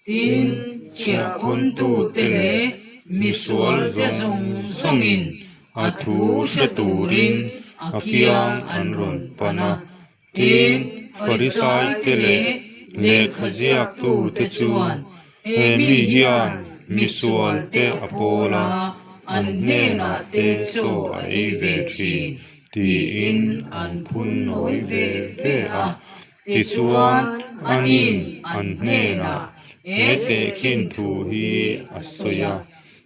Tin, chhiahkhawntute leh misualte zawng zawngin a thu hre turin a kiang an rawn pan a. Tin, Farisaite leh lehkhaziaktute chuan he mi hian misualte a pawl a, an hnenah te chaw a ei ve thin tiin an phun nawi ve ve a. Tichuan, anin an hnenah he tehkhin thu hi a sawi a,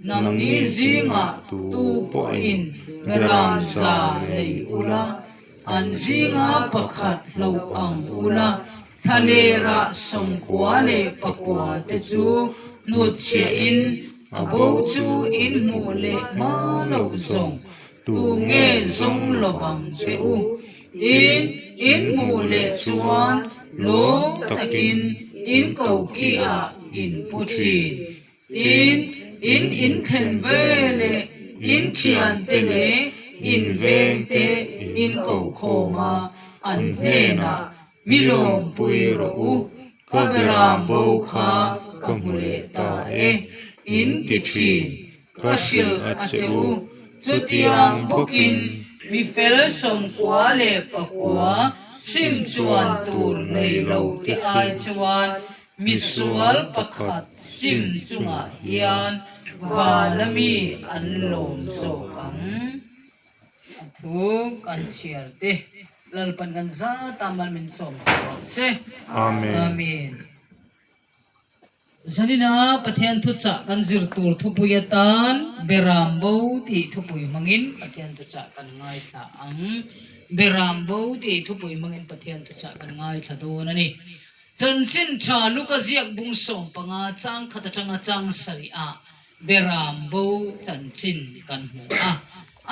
Nangni zingah tu pawhin beram za nei ula, an zinga pakhat hloh ang ula, thlalerah 94 leh pakua te chu hnutchhiahin a bo chu in hmuh leh hma loh zawng Tu nge zawng lovang che u? Tin, in hmuh leh chuan lawm takin in koki ah in pu thin. Tin, in inthlen ve leh in thiante leh in vengte in ko khawm a, an hnenah mi lawmpui rawh u, ka beram bo kha ka hmu leh ta e, in ti thin. Ka hrilh a che u. Chutiang bawkin mi fel 99 sim chuan tur nei lo te ai chuan mi sual pakhat sim chungah hian vana mi an lawm zawk ang. A thu kan chhiar te Lalpan kan zat a mal min sawm sa rawh se. Amen. Zanina Pathian thuchah kan zir tur thupui atan Beram Bo tih thupui hmangin Pathian thuchah kan ngaithla ang. Beram Bo tih thupui hmangin Pathian thuchah kan ngaithla dawn a ni. Chanchin tha Luka ziak bung 15 chang khat atanga chang sarih ah Beram Bo chanchin kan hmu a.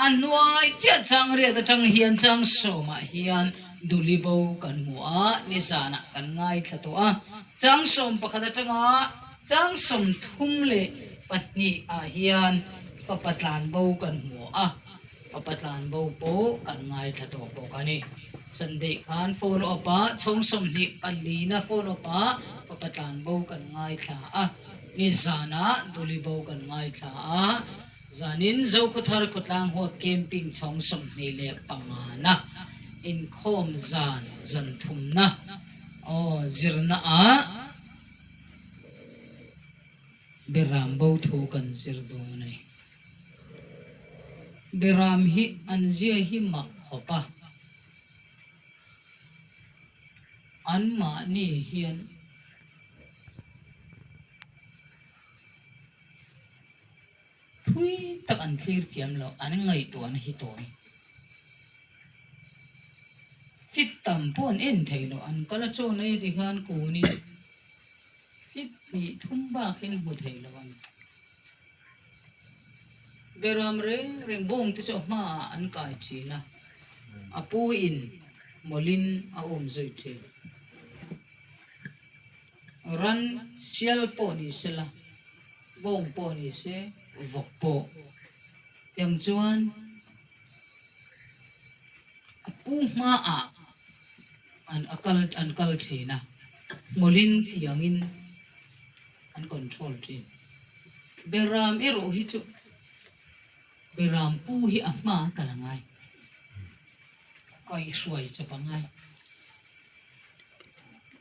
A hnuai chiah chang riat atang hian chang sawmah hian Duli Bo kan hmu a, nizanah kan ngaithla tawh a. Chang 11 atanga chang 32 ah hian fapa tlan bo kan hmu a, fapa tlan bo pawh kan ngaithla tawh bawk a ni. Sunday khan follow up ah chhawng 24 na follow up ah fapa tlan bo kan ngaithla a, nizanah duli bo kan ngaithla a, zanin Zokhawthar khawtlang huap camping chhawng 25 na inkhawm zan zan thumna. Aw, zirna ah Beram bo thu kan zir dawn a ni. Beram hi an zia hi mak khawp a, anmahni hian thui tak an thlir thiam lo, an ngaihtuahna hi tawi. Fit tam pawh an en thei lo, an kal a chaw nei ti khan kunin fit hnih thum bak hi an hmu thei lo a ni. Beram reng reng bawng te chu a hmaah an kai thin a, a pu in mawlin a um zui thin. Ran sial pawh ni sela, bawng pawh ni se, vawk pawh. Tiang chuan. A pu hmaah an a kal an kal thin a, hmawlin tiangin an control thin. Beram erawh hi chu Beram pu hi a hma a kal a ngai, kaihhruai chawp a ngai.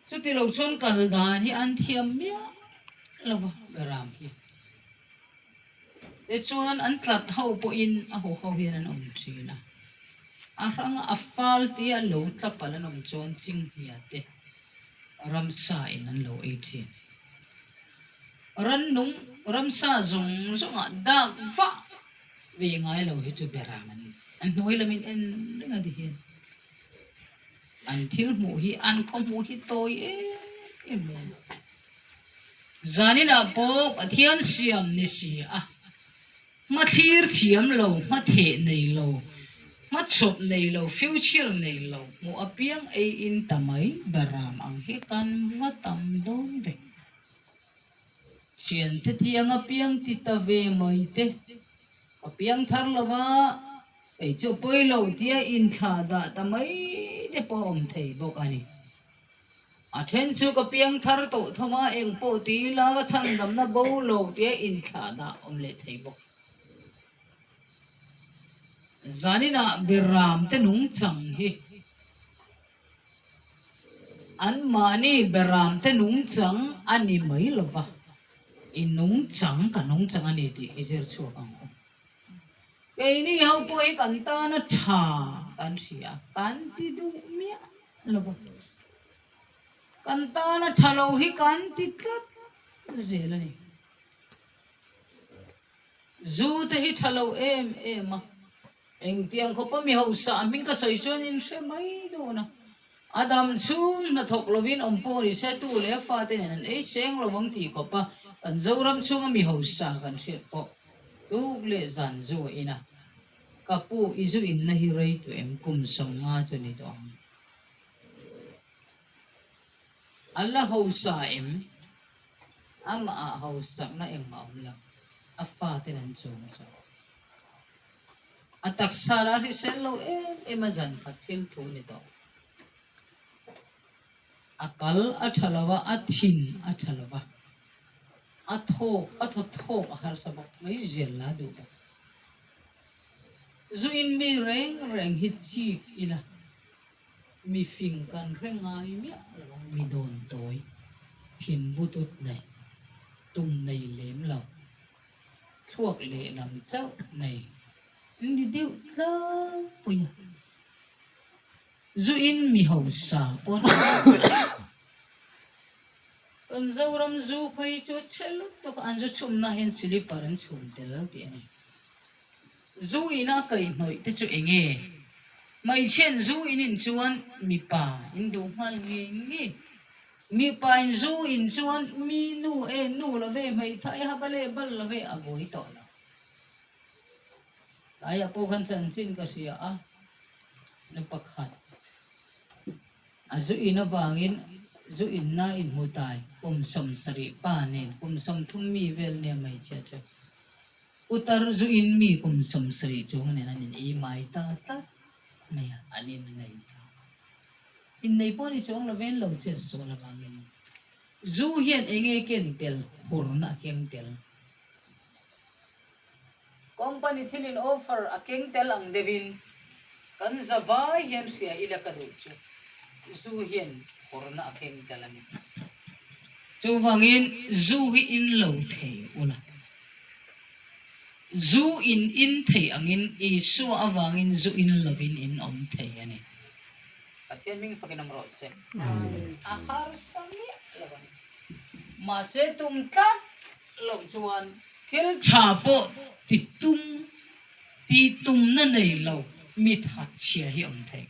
Chuti lo chuan kal dan hi an thiam miah lo va Beram hi. Tichuan an tlat ho pawhin a hu ho hian an awm thin a, a hranga a fal tia lo tla palh an awm chuan chinghnia te ramsa in an lo ei thin. Rannung ramsa zawng zawngah dak vah ve ngai lo hi chu beram an ni. An hnuai lamin en reng a ti hian an thil hmuh hi an khaw hmuh hi tawi em em mai a ni. Zaninah pawh Pathian siam ni si a, hmathlir thiam lo, hmatheh nei lo, hmachhawp nei lo, future nei lo, hmuh apiang ei in ta mai beram ang hi kan va tam dawn ve. Thiante thiang apiang ti ta ve mai te, ka piang thar lo va, kei chu pawi lo tia inthlah dah ta mai te pawh a awm thei bawk a ni. A then chu ka piang thar tawh thawm a, eng pawh ti ila ka chhandamna bo lo tia inthlah dah awm leh thei bawk. Zaninah Beramte nungchang hi anmahni Beramte nungchang a ni mai lo va, i nungchang ka nungchang a ni tih i zir chhuak ang u. Keini ho pawh hi kan tana tha kan hria, kan ti duh miah lo va, kan tana tha lo hi kan ti tlat zel a ni. Zu te hi tha lo em em a, engtiang khawpa mi hausa hming ka sawi chuan in hre mai dawn a, a dam chhung hnathawk lovin awm pawh ni se tu leh a fate nen an ei seng lo ang tih khawpa kan Zoram chhunga mi hausa kan hriat pawh tuk leh zan zu a in a, ka pu i zu inna hi rei tu em kum 50 chu ni tawh ang. A la hausa em? Amah ah hausakna engmah awm lo, a faten an chawm chu. A taksa lah hrisel lo em em a zan khat thil thu ni tawh. A kal a tha lo a, a thin a tha lo va, a thawk a thaw thawk a harsa bawk mai zial la duh bawk. Zu in mi reng reng hi chik ila mi fing kan hre ngai miah lo ang, mi dawn tawi. Thin butut nei, tum nei lem lo, thluak lehlam chauh nei ni deuh tlangpui a. Zu in mi hausa pawh an hre lo. Kan Zoram zu phei chu chhe lutuk a, an zu chhumna hian silipar an chhum tel tih a ni. Zu ina kaihhnawih te chu eng nge? Hmeichhian zu in in chuan mipa in duh nghal ngei ngei. Mipa in zu in chuan mi nu e nu lo ve, hmeithai haba leh bal lo ve a buai tawh lo. Tlaiah pawh khan chanchin ka hria a, nu pakhat a zu in avangin zu inna inhmu tai kum 70 pa nen kum 30 mi vel nia hmeichhia chu Putar zu in mi kum 70 chung nen an in ei mai ta tlat mai a, an innei ta. Innei pawh ni chuang lovin lo chet sual avangin zu hian eng nge ken tel hurna a keng tel. Company thilin offer a keng tel ang deuhin kan zavai hian hria ila ka duh chu zu hian hurna a keng tel a ni. Chuvangin zu hi in lo thei ula. Zu in in thei angin Isua avangin zu in lovin in awm thei a ni. Pathian hming fakin awm rawh se. A harsa miah lo a ni. Mahse tum tlat loh chuan thil tha pawh ti tum ti tumna nei lo mi thatchhia hi awm thei.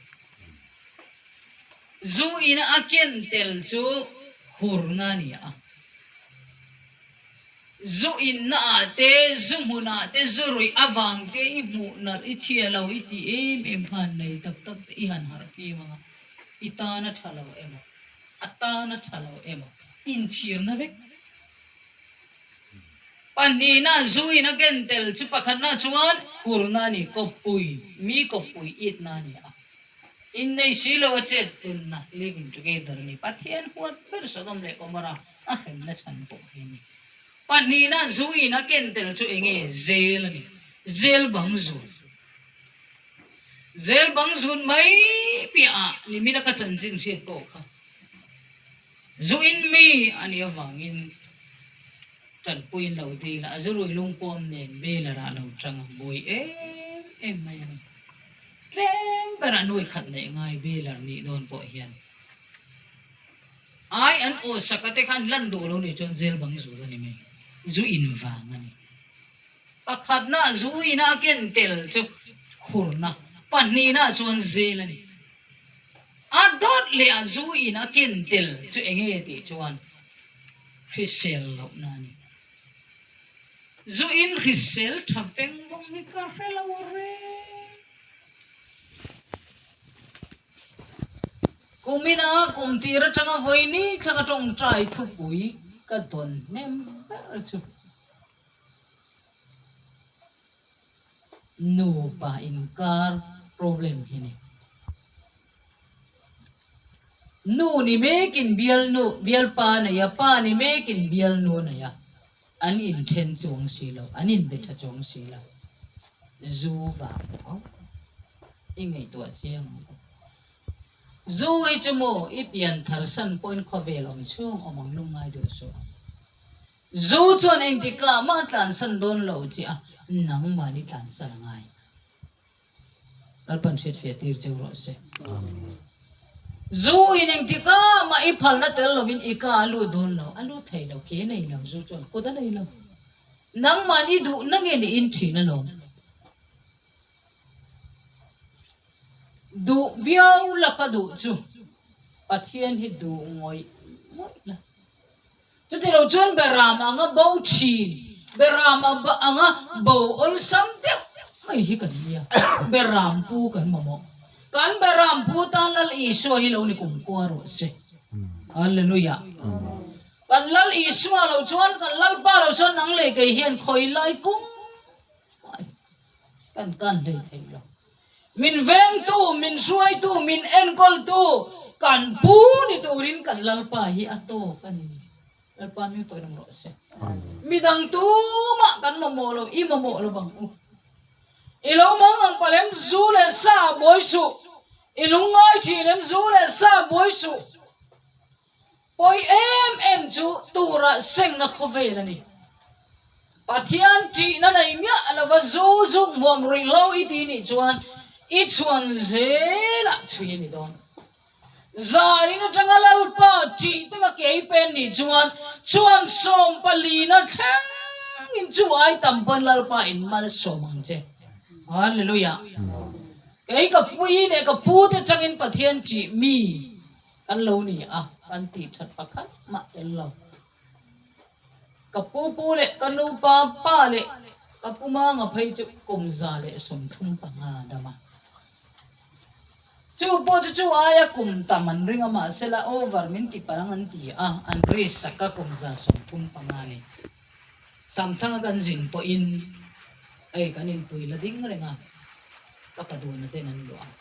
Zu ina a ken tel chu hurna a ni a. Zu inna ah te, zu hmun ah te, zu ruih avang te i hmuh nalh, i chhia lo i ti em em khan nei tak tak te i han harh fim ang a, i tan a tha lo emaw, a tan a tha lo emaw, inchhirna vek. Pahnihna zu in a ken tel chu pakhatna chuan hurna a ni, kawppui, mi kawppui itna a ni a. Innei si lo a chet tlunna, living together, a ni. Pathian huat ber Sodom leh Gomorrah a hremna chhan pawh hi a ni. Pahnihna zu in a ken tel chu eng nge? Zel a ni. Zel bang zun. Zel bang zun mai piahah nimina ka chanchin hriat pawh kha zu in mi a nih avangin tanpuiin lo dil a, a zu rui lungpuam nen bel a rah lo tang a, buai em em mai a ni. Tlem berah nuai khat neih ngai belar nih dawn pawh hian ai an aw sak a te khan lan duh lo nih chuan zel bang zut a ni mai. Zu in vang a ni. Pakhatna zu ina a ken tel chu khurna, pahnihna chuan zel a ni. A dawt leh a zu in a ken tel chu eng nge tih chuan hrisel lohna a ni. Zu in hrisel tha veng vawng hi ka hre lo reng. Kumina kum tir atanga vawi thla ka tawngtai thupui ka dawn hnem ber chu nupa inkar problem hi a ni. Nu ni mekin bialnu, bialpa a nei a, pa ni mekin bialnu a nei a. An inthen chuang si lo, an inbe tha chuang si lo. Zu vang tho i ngaihtuah chiang ang u. Zu hi chu maw i pian thar san pawhin khawvel awm chhung awm ang lungngai duh suh. Zu chuan engtikah mah tlansan dawn lo chi a, nangmahni tlansan a ngai. Lalpan hriatfiah tir cheu rawh se. Zu in engtikah mah i phalna tel lovin i ka a lut dawn lo, a lut thei lo, ke nei lo zu chuan kut a nei lo. Nangmahni duhna nge ni in thin alawm. Duh viau la ka duh chu Pathian hi duh ngawih ngawih la. Chutilo chuan Beram anga bo thin, Beram anga bo awlsam deuh mai hi kan nia. Beram pu kan mamawh. Kan Beram pu tan Lal Isua hi lo ni kumkhua rawh se. Hallelujah. Kan Lal Isua lo chuan, kan Lalpa lo chuan nang leh kei hian khawi lai kung Kan kan hlei thei lo. Min vengtu, min hruaitu, min enkawltu kan pu ni turin kan Lalpa hi a tawk a ni. Lalpa min fakin awm rawh se. Midang tumah kan mamawh lo, i mamawh lo vang u. I lo mang ang palh em zu leh sa buai suh. I lungngai thin em zu leh sa buai suh. Pawi em em chu turah sengna khawvel a ni. Pathian ṭihna nei miah lova zu zuk hmuam ruihhlo i ti nih chuan i chhuan zelah chhui a ni dawn. Zanin aṭanga Lalpa ṭih taka ke i pen nih chuan chhuan sawmpalina thlengin chu ai tam pawn Lalpa in malsawm ang che. Hallelujah! Kei ka pui leh ka pute aṭangin Pathian ṭih mi kan lo ni a, kan tih ṭhat pakhat mah tel lo. Ka pu pu leh ka nu pa pa leh ka pu manga phei chu kum 135 a dam a. Chu pawh chu chu aia kum tam an ring a mahsela over min ti parang an ti a, an risk sak a kum 135 a ni. Samthanga kan zin pawhin hei kan inpui la ding reng a, ka pa duhna ten an luah a.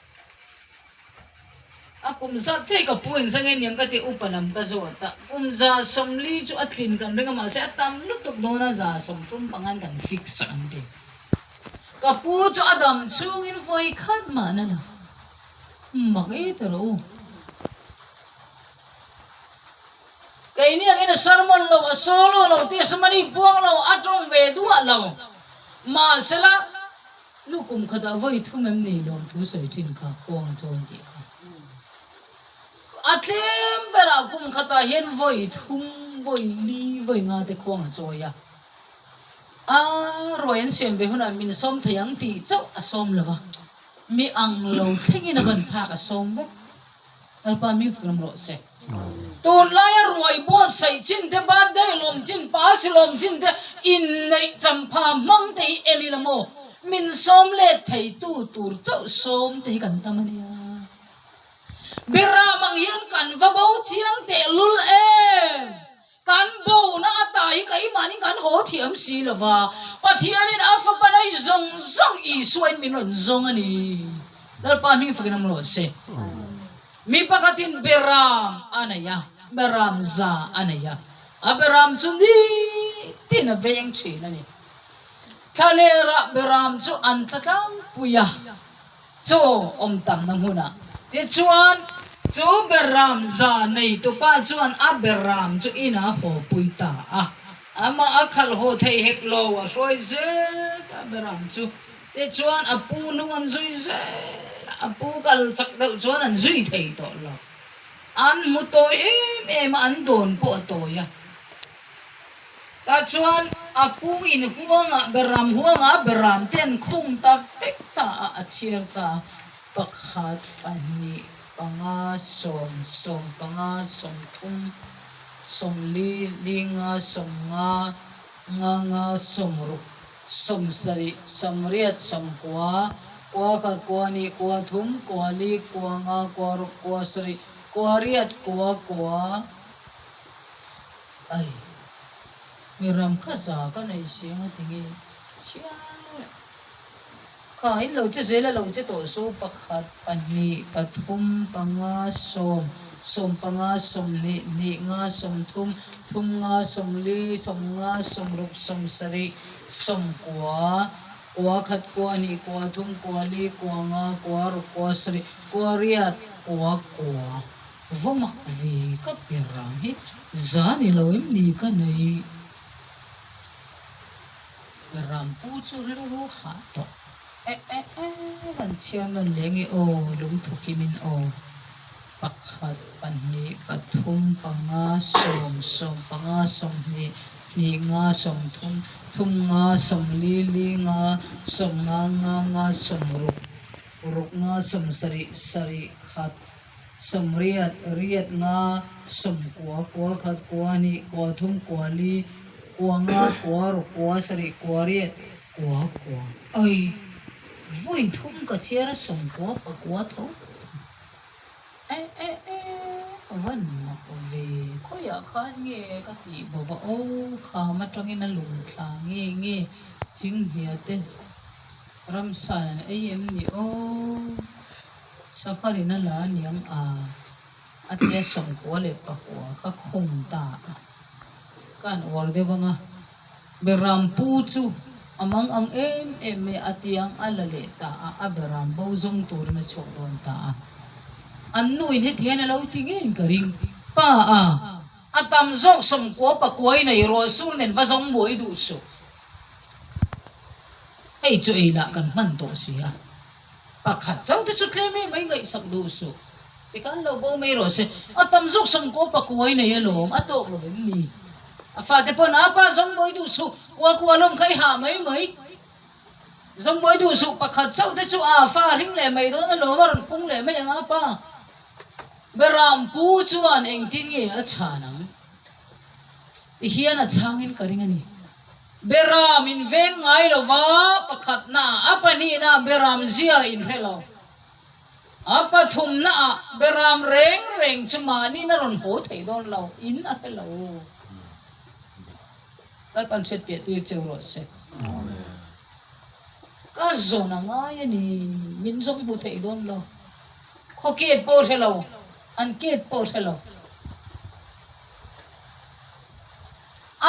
A kum zat chei ka pu in zang eniang ka ti upa lam ka zawt a, kum 140 chu a tlin kan ring a mahse a tam lutuk dawn a 35 an kan fix an ti. Ka pu chu a dam chhungin vawi khat mahna la mak e ta rawh u. Keini angin a sermon lo, a solo lo, testimony puang lo, a tawng ve duah lo. Mahsela Nu kum khatah vawi thum em ni lawmthu sawi thin kha khuang a chawi tih kha. A tlem berah kum khatah hian vawi thum, vawi li, vawi nga te khuang a chawi a. A ruai an siam ve hunah min sawm thei ang tih chauh a sawm lo va, mi ang lo thlengin a ban phak a sawm vek. Lalpa min fak ram rawh se. Tunlaia ruai buatsaih chin te, birthday lawm chin, pasi lawm chin te, inneih champha hmang te hi en ila maw? Min sawm let thei tu tur chauh sawm te hi kan tam a nia. Biram ang hian kan va bo chiang tehlul em? Kan bona ata hi keimahnin kan haw thiam si lo va, Pathianin a fapa nei zawng zawng Isuain min rawn zawng a ni. Lalpa hming fakin awm rawh se. Mi pakhatin beram a nei a, beram za a nei a, a beram chu nitin a veng thin a ni. Thlalerah beram chu an tla tlangpui a. Chaw awm tamna hmunah tichuan chu beram za neitupa chuan a beram chu inah haw pui ta a, amah a khalh haw theih hek lo, a hruai zel ta beram chu. Tichuan a pu hnung an zui zel a, a pu kal chak deuh chuan an zui thei tawh lo. An hmu tawi em em a, an dawn pawh a tawi a. Tah chuan a pu in huangah beram huangah beram te an khung ta vek ta a, a chhiar ta a, pakhat, pahnih, panga, sawm, sawm panga, sawmthum, sawmli, linga, sawmnga, nga nga, sawmruk, sawmsarih, sawmriat, sawmkua, kua khat, kua hnih, kua thum, kua li, kua nga, kua ruk, kua sarih, kua riat, kua kua. Ai, mi ram kha za ka nei si ang a ti nge chiang leh. Kha in lo che zel a lo che tawh su pakhat, pahnih, pathum, panga, sawm. 15, 20, hnih nga, 30, thum nga, 40, 50, 60, 70, 90, kua khat, kua hnih, kua thum, kua li, kua nga, kua ruk, kua sarih, kua riat, kua kua. Va mak ve ka ber ang hi za ni lo em ni ka nei. Rampu chu rilru hah tawh. E e e kan chhiar nawn leh nge aw lungthu kimin aw. Pakhat, pahnih, pathum, panga, sawm, 15, 20, hnih nga, 30, thum nga, 40, li nga, 50, nga nga, 60, ruk nga, 70, sarih khat, 80, riat nga, 90, kua khat, kua hnih, kua thum, kua li, kua nga, kua ruk, kua sarih, kua riat, kua kua. Ai! Vawi thum ka chhiar a 90 pakua tho tho. E e e, van mak ve, khawiah khan nge ka tih bawk a aw, kham atangin a lung thla nge nge chinghnia te ramsa an ei em ni aw. Sakharin a la aniang a, a tia 99 kha khung ta a, ka han uar deuh ang a, Beram pu chu a mang ang em em mai a, a tiang a la leh ta a, a beram bo zawng turin a chhuak dawn ta a. An nuin heti hian a lo ti ngeiin ka ring, Pa a, a tam zawk 99 in ei rawh sur nen va zawng buai duh suh. Hei chu ei lah kan hman tawh si a. Pakhat chauh te chu tlem em mai ngaihsak duh suh. Tikhan lo bo mai rawh se. A tam zawk 99 nei alawm, a tawk lo em ni? A fate pawn a pa zawngmawi duh suh, kua kua lawm kha i hah mai mai. Zawngmawi duh suh, pakhat chauh te chu a fa ring leh mai dawn alawm, a rawn pung leh mai ang a pa. Beram pu chuan engtin nge a chhan ang? Ti hian a chhangin ka ring a ni. Beram in veng ngai lo va, pakhatna a pahnihna beram zia in hre lo. A pathumna ah beram reng reng chu mahniin a rawn haw thei dawn lo, in a hre lo. Lalpan hriatfiah tir cheu rawh se. Ka zawn a ngai a ni, min zawng hmu thei dawn lo. Khaw ket pawh hre lo, an ket pawh hre lo.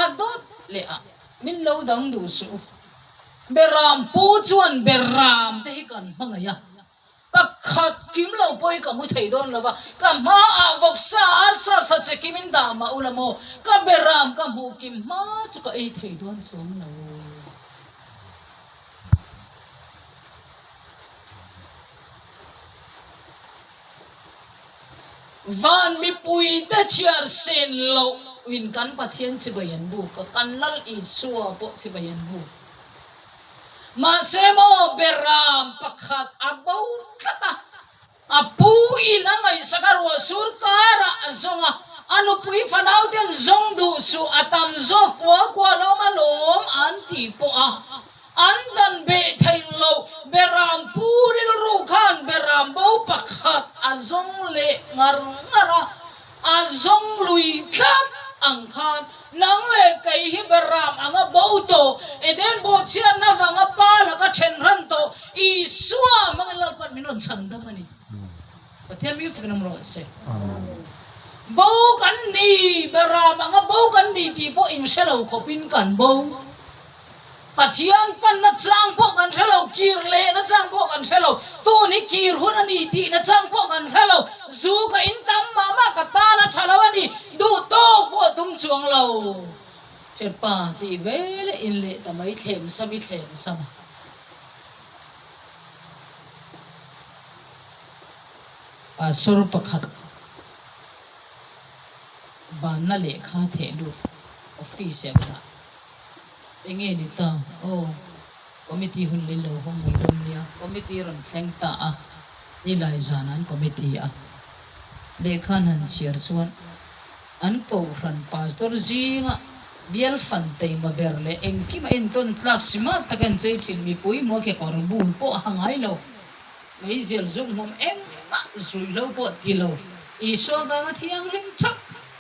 A dawt leh a, min lo dang duh suh u. Beram pu chuan beram te hi kan hmangaih a, pakhat kim lo pawh hi ka mu thei dawn lo va, ka hmaah vawksa arsa sa che kim in dah mah ula maw, ka beram ka hmuh kim hma chu ka ei thei dawn chuang lo. Van mipuite chhiar sen loh in kan Pathian chibai an buk a, kan Lal Isua pawh chibai an buk. Mahse maw Beram pakhat a bo tlat a, a pu in a ngaihsak a ruah sur karah a zawng a, a nupui fanau ten zawng duh suh a tam zawk kua kua lawm alawm an tih pawh a An dan beh theih loh Beram pu rilru khan Beram bo pakhat a zawng leh ngar ngar a, a zawng lui tlat ang khan nang leh kei hi Beram anga bo tawh, Eden bawhchhiatna vanga pa laka then ran tawh Isua hmangin Lalpan min rawn chhan dam a ni. Pathian mi fakin awm rawh se. Bo kan ni, Beram anga bo kan ni tih pawh inhre lo khawpin kan bo. Pathian panna chang pawh kan hre lo, kir lehna chang pawh kan hre lo, tun hi kir hun a ni tihna chang pawh kan hre lo, zu ka in tam mah mah ka tan a tha lo a ni, duh tawk pawh a tum chuang lo. Hriatpa tih ve leh in leh ta mai thlem sam i thlem sam a. Pastor pakhat banna lehkha theh lut office ah va dah. Enge ni ta? Aw, committee hun lei lo hawng mai dawn nia. Committee rawn thleng ta a, nilai zan an committee a. Lehkha an han chhiar chuan an kohhran pastor zinga bial fan teima ber leh engkim a entawn tlak si mah tak an chei thin mipui hmuah kekawr bul pawh a ha ngai lo. Meizial zuk hmawm engmah zuihlo pawh ti lo. Isua vanga thianghlim thap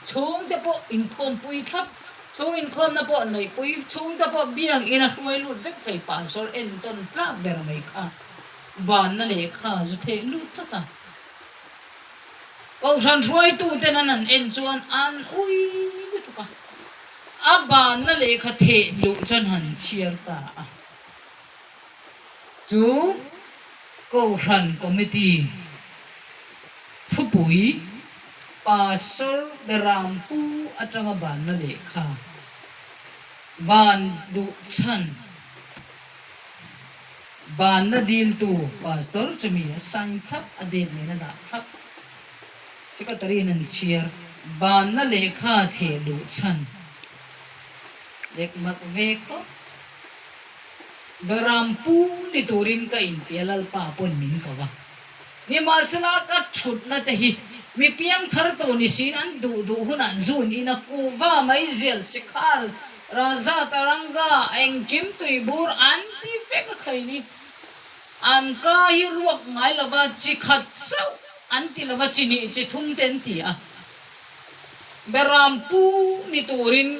chhungte pawh inkhawmpui thlap, chhung inkhawmna pawh neihpui chhungte pawh biakina hruai lut vek thei pastor entawn tlak ber mai kha banna lehkha zu theh lut tlat a. Kohhran hruaituten an han en chuan an ui lutuk a, a banna lehkha theh luh chuan han chhiar ta a. Chu Kohhran Committee thupui Pastor Berampu atanga banna lehkha ban duh chhan Banna diltu Pastor chumi a sign thlap, a date nen a dah thlap. Secretary in an chhiar. Banna lehkha theh luh chhan lek mak ve khawp. Beram pu ni turin ka inpia Lalpa pawn min ko va. Nimahsela ka thutna te hi mi piangthar tawh ni siin an duh duh hunah zun ina kuva meizial sikhar Raja Taranga engkim tuibur an ti vek a khai ni. An ka hi ruak ngai lova chi khat chauh an ti lova chi hnih chi thum te an ti a. Beram pu ni turin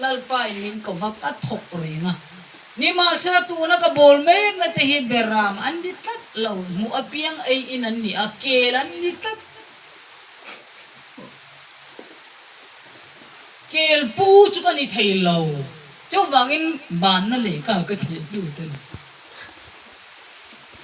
Lalpain min ko va ka thawk reng a. Nimahsela tuna ka bawl mekna te hi beram an ni tlat lo, hmuh apiang ei in an ni a, kel an ni tlat. Kel pu chu ka ni thei lo, chuvangin banna lehkha ka theh lut a ni.